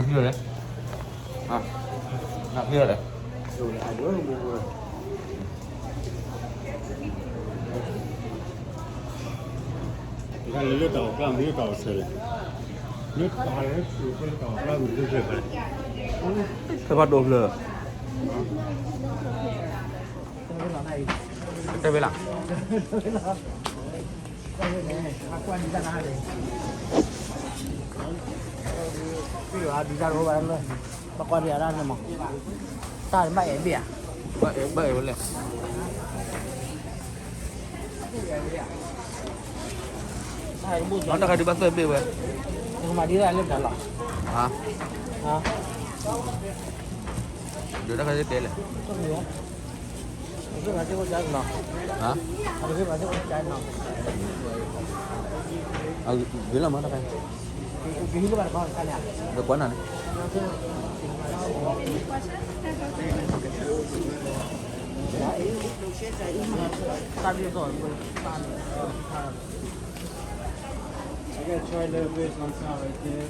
ဖံးလဲၣ်, ဖံးလဲၣ်, လၢတၢ်အီၣ်ကျါမ့ၢ်လၢတၢ်အီၣ်ဆဲးလဲၣ်, လၢတၢ်လၢတၢ်အီၣ်ကျါမ့ၢ်လၢဆဲးလဲၣ်, ဖဲဘၣ်ဒိဖျၢၣ်, တဲဝဲလၢ ဘၣ်ကွၢ်ဒံးအတၢ်န့ၣ်မး, တၢ်ဘၣ်အဲၣ်ဘ့ၣ်ဧါ, ဘၣ်အဲၣ်ဝဲလဲၣ်, တၢ်ခါဒုးဘၣ်သၢဘ့ၣ်ဝဲ, မၤဒ်လဲၣ်လၢတၢ်လီၤ, ဒုးတၢ်ခါဒုးတဲလဲၣ်. ဟါ, ဂ့ၤလီၤမးတခါ, ဒီးကွၢ်နၤန့ၣ်, I gotta try a little bit on top right there.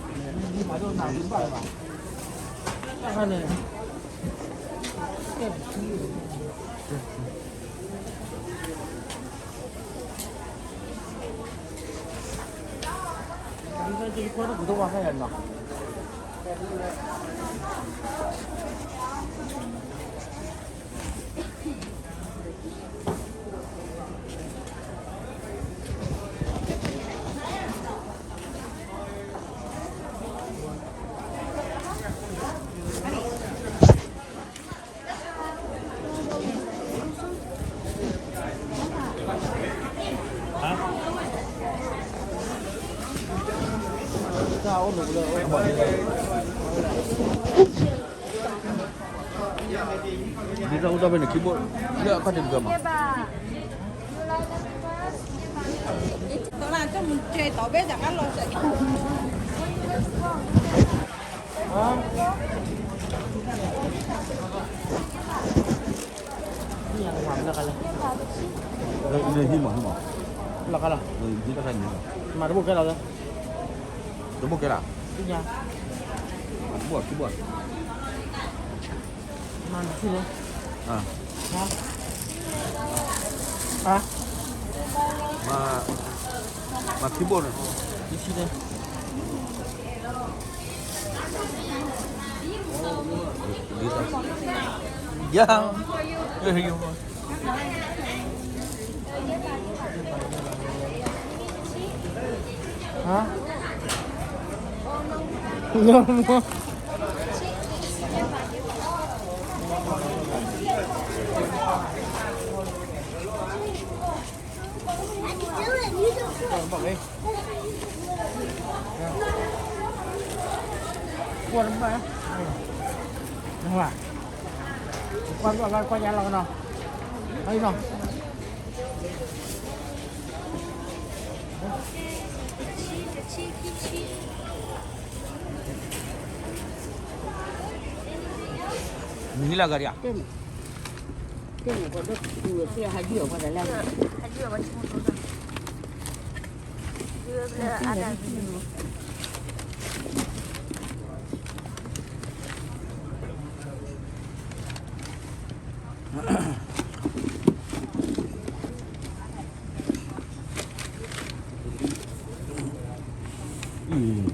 ဒ်တၢ်အိၣ်တၢ်ဖဲန့ၣ် ခံဘိၣ်, လၢအခီၣ်ထံးတကမး, ဟံးမး ဟံးမး, ဟံးတခါန့ၣ်, မၤတဘိၣ်ကဲလီၤ, တဘိၣ်ကဲလီၤ, တဘိၣ် ခံဘိၣ်, မၤတဘိၣ်, မၤခံဘိၣ်န့ၣ်, ယ, ဟါ, ကွၢ်တဘၣ်, ကွၢ်တဘၣ်, ကွၢ်တဘၣ်လီၤနီၤ, အံၤနီၤ, နဟံးလၢဂၤဒံးဧါ.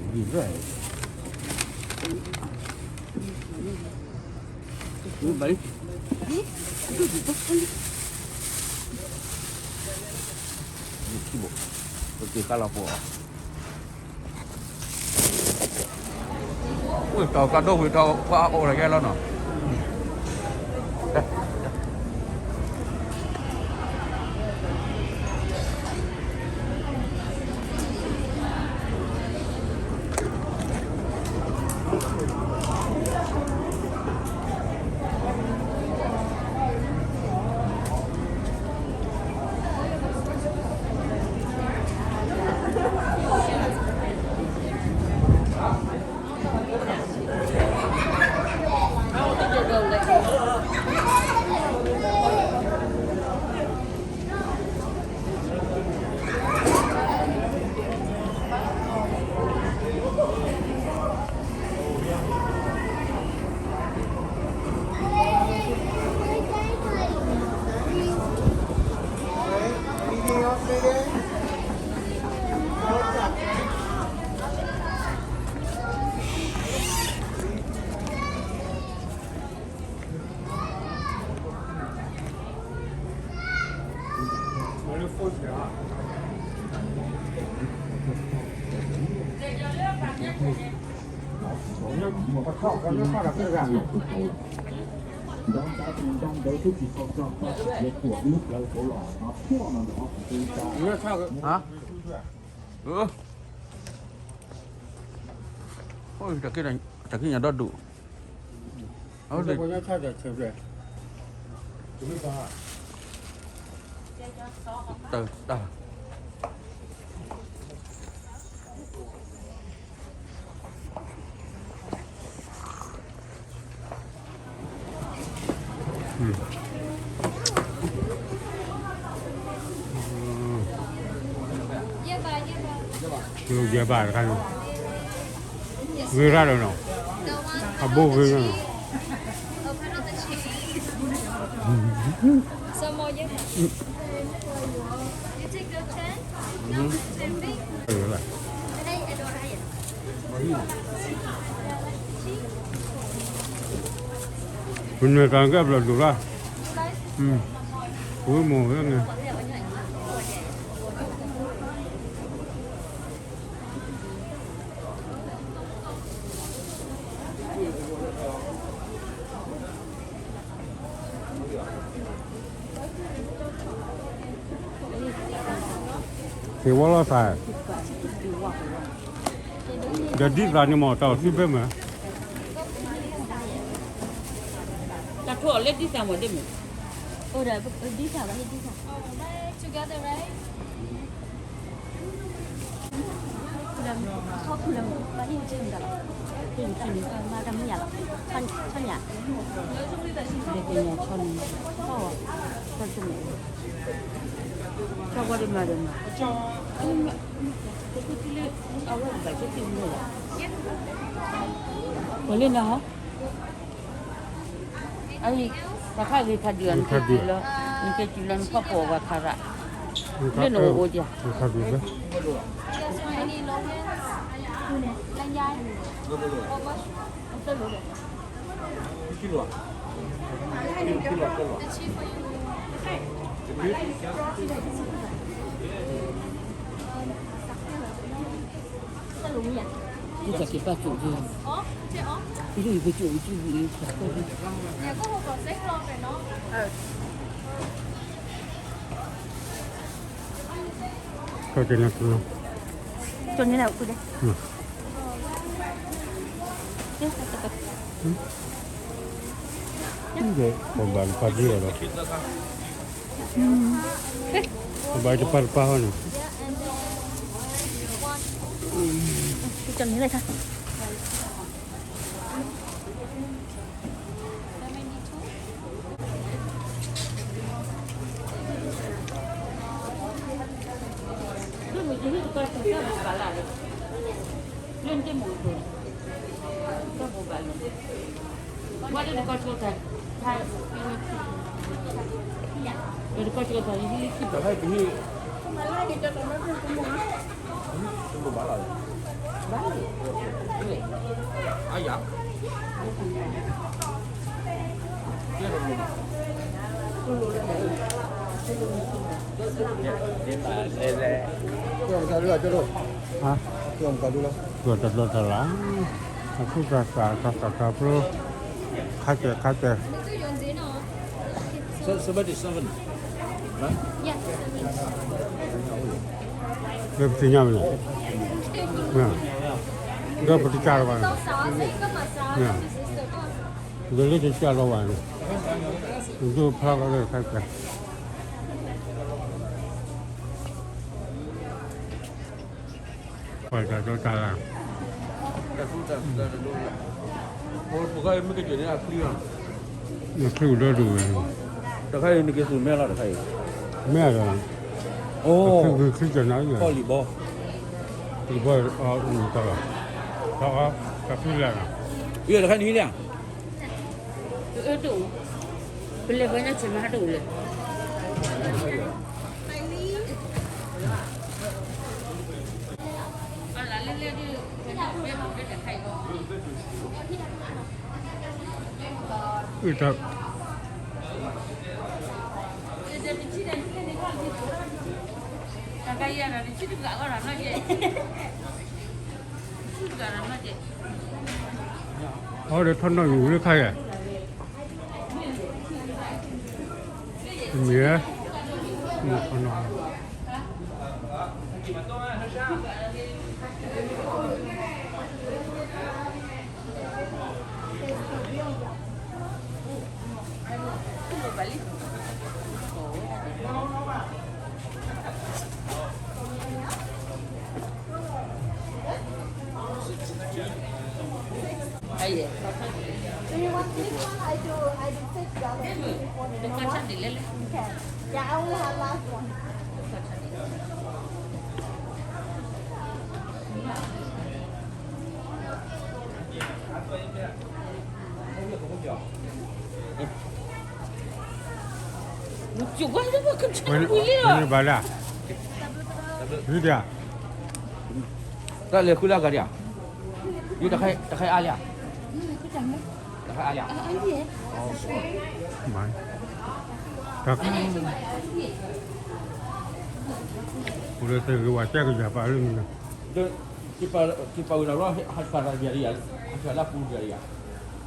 ဟါ, အၢ, အိၣ်, တၢ်က့ၢ်ညါဒီဒူၣ်, အၢ, တၢ် ယဲၢ်ဘးတခါန့ၣ်, ဂ့ၤရၣ်လီၤနီၤ, အဘိဂ့ၤလီၤနီၤ, ပနွဲၢ်ကၤကဲဘျီဒိၣ်လီၤ, ဝဲမိၢ်ဝဲန့ၣ် ဟ့ၣ်ဝဲလီၤသး, ဒီးဒ်သးန့ၣ်မ့ၢ်တၢ်အီၣ်သံဖဲမ့ၢ်, တၢ်ထိၣ်အီၤလၢဒ်သးမ့ၢ်ဒ်မ့ၢ်, အိၣ်ဒီးဒ်သးဘၣ်ဟ့ၣ်ဒ်သး မၤတမုာ်ယၤလီၤ, ဆီညၣ်, ဆီညၣ်, ဆီညၣ်, ဆီညၣ်, ဆီဝဲဒၣ်မၤဒီးမၤ, အဝဲဘၣ်က့ၤတမုာ်လီၤ, ဝဲလၢနဟီ အံၤ, တၢ်ခါဂ့ၤခါဒုးအီၤ နက့ၤတုၤလီၤ, နက့ၤတုၤလီၤနဖီၣ်ကိာ်ဝဲခါရၣ်, လၢနအိၣ်အိၣ်ဒံး, တၢ်က့ၤပာ်ကၠိၣ်ဒံး, ဒ်ပကၠိၣ်ကၠိၣ်ဝံၤ, ကၠိၣ်န့ၣ်လၢ, ပဘၣ်တပာ်ဒံးလီၤ, ပဘၣ်တပာ်တပာ်ဟီန့ၣ် ကျိၣ်တဘျီတလါ, အခိၣ်တၢ်သးတၢ်သးတၢ်ပျိ, ခါကဲခါကဲ, လၢပသ့ၣ်ညါမ့ၢ်, ဒီးပတကးလီၤဘၣ်န့ၣ်, ဒီးလၢတကးလီၤဘၣ်န့ၣ်, ဒိဖျါလီၤလၢခါကဲ ပှၤတၢ်ဒိးတၢ်လၢ်, တၢ်ဒိးတၢ်လၢ်, ပကမ့ၢ်က့ၤန့ၣ်အချံ, နချံဒီဒူၣ်ဝဲ, တခါအံၤနက့ၤသူၣ်မဲလီၤတခါအံၤ, မဲလီၤ, အိၣ်, ချံကနၤ, လံာ်ဘီ, လံာ်ဘီ, တၢ်လီၤ, တၢ်ချံလၢ်လီၤ, ယတခါန့ၣ်လၢ် ပလဲၤဝဲညါဆဲးမၤဟးတအိၣ်လဲၣ်. အတၢ် ကယဲၢ်ဒီး တဆံတဂၤအဂီၢ်ဒီးနီၢ်ကဲ, တဆံတဂၤဒီးနီၢ်ကဲ, အီဒီးထီၣ်နီၢ်ယူၤလၢခါယဲၢ်, မ့ၢ်, မ့ၢ်ထီၣ်နီၢ် Do you want this one? I do, I do six dollars. You want it? No more? Okay. Yeah, I only have last one. Wani bala. Yuda. တၢ်လဲၤဃုလၢဂၤဒံးဧါ, ယူတခါအါလံဧါ, တခါအါလံဧါ, မၤ, တၢ်, ပူၤလၢတဂ့ၤဝဲကဲကယၤပာ်လၢမနုၤ, ကပာ်ဝဲဒၣ်လီၤ, ဟးဆှၣ်တၢ်ယၤဒံးဧါ, ဟးဆှၣ်လၢပူၤယၤဒံးဧါ,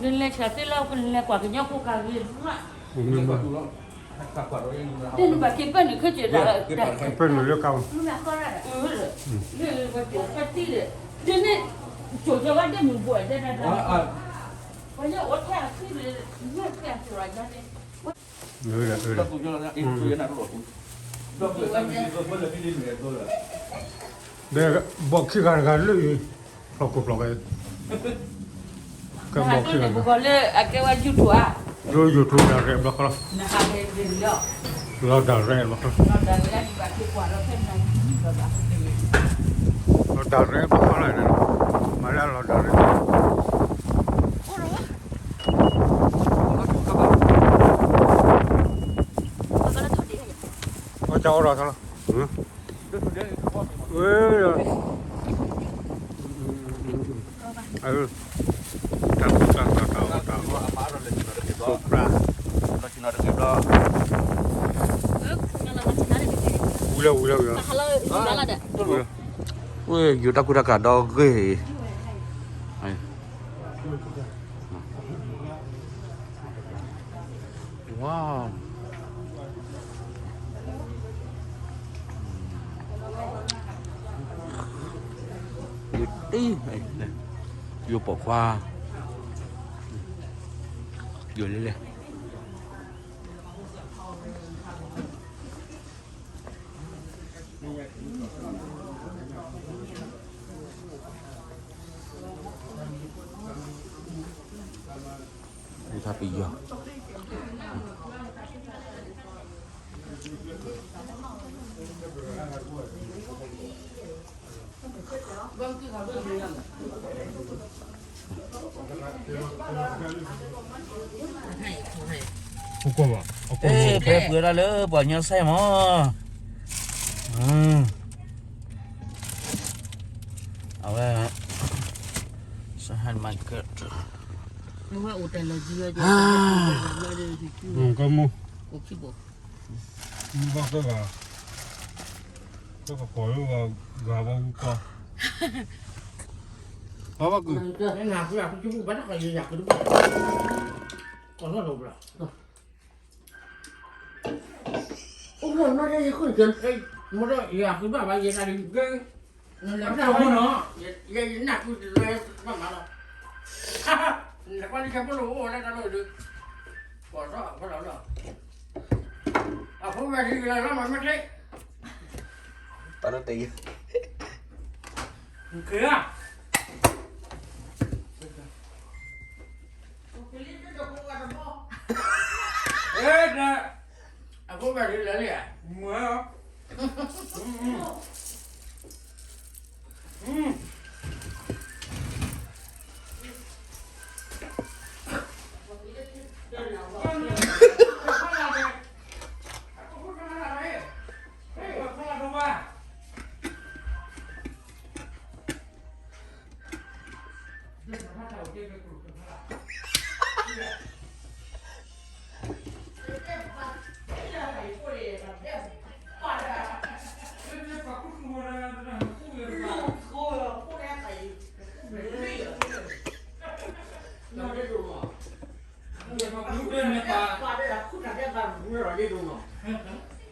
နလဲၤဆှၣ်သ့လီၤ နလဲၤကွၢ်ကညီဖိကၤဂ့ၤ, ပမ့ၢ်ဘၣ် တၢ်နဘၣ်က့ၤပၢနုာ်ခၢၣ်စၢၤတၢ်, ပၢနုာ်လၢကါ, လၢပတံၢ်ဒီး, ဒ်န့ၣ်, ကၠိကၠီဝဲဒ်မုၢ်ဘှဲၣ်ဒဲဒၣ်, ပှၤညအိၣ်ထဲအခံန့ၣ်, ဒီးဘီၣ်ခံဂၤတဂၤလၢအံၤ, ဖျီၣ်ကိၢ်ဖျီၣ်ဝဲ, ကဲဘီၣ်ခံဂၤတဂၤ, လၢ YouTube ဧါ, လၢ YouTube ဒၣ်ရဲၣ်ဘျီဃီလီၤ, လီၤဒၣ်ရဲၣ်ဘျီဃီလီၤ, လီၤဒၣ်ရဲၣ်ဘျီဃီလီၤ, မၤလၢလီၤဒၣ်ရဲၣ်, အီၣ်တၢ်အီၣ်ဒီးသးလီၤ, ဝဲ, တၢ်ကူတၢ်ကၤတၢ်အီၣ်တၢ်အီ, ပျၢ်, ဝံၤလီၤဝံၤလီၤဝံၤလီၤ, ဝဲယိၤတၢ်ကူတၢ်ကၤဒီဂ့ၤ, ဝါ, ယိၤတံၢ်, ယိၤပိာ်ခွါ, ယိၤလဲၤလဲၤ ယထါပယီၤ, ပကွၢ်ဘၣ်, အဲၣ် ဖဲပှဲၤဒၣ်လၢပှၤကညီစဲမး, အဝဲ, စဟဲမၤကၢၣ်, ကမိၢ်, မုၢ်ဘၣ်ကၢၣ်ဂၤ, ကၢၣ်ကပီၤလၢဂၤဘၣ်ဝူကီၢ်, ဘၣ်ဘၣ်ကုၢ်, နၤကုၢ်ယၤကုၢ်တဘၣ်, ကီၢ်နီၢ်လီၤဘျီ, အိၣ်နီၢ်နီၢ်ယဲယဲၢ်ခိၣ်န့ၣ်, မ့ၢ်ဒီးယၤကုၢ်ဘၣ်ဘၣ်ယဲဒၣ်လံ, နၤကုၢ်, ယဲယနၢ်ကုၢ်တလၢဘၣ်မးလီၤ, နကွၢ်လံကဲဘိလိာ်အိၣ်လၢတၢ်လိၣ်ဒုး, ပှၤထီၣ်အဖီလာ်လီၤ, အဖိမ့ၢ်ထံကလၢၤလီၤမးမ့ၢ်ချ့, တၢ်လၢတယံၤ, က့ၤဧါ, အ့ အဖိဘၣ်ဒ်လဲၣ်လံဧါ, မ့ၢ်ဧါ,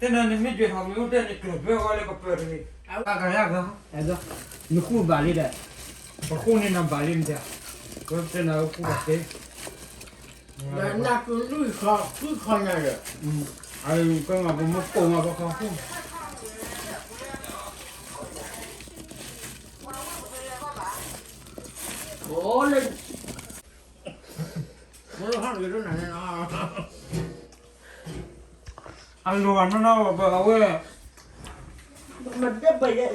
တဲနၤန့ၣ်မ့ၢ်ယွဲၢ်ထီၣ်မ့ၢ်အိၣ်တဲန့ၣ်ကျၢၢ်ဘၢဃီလၢကပၢၤတဂ့ၤ, နဃုဘၣ်လံဒီး, ပဃုန့ၢ်နၤဘၣ်လံမ့ၢ်, ပတဲနၤဃုဘၣ်သ့, နကလုၢ်ဃီဃုခီညါဒီး, ကမၤပမ့ၢ်ကိးမၤပခီဃု, အိၣ်လၢ အလိၤဂၤနီၢ်နီၢ်ဘၣ်အဝဲ, မ့ၢ်တဘၣ်ယဲ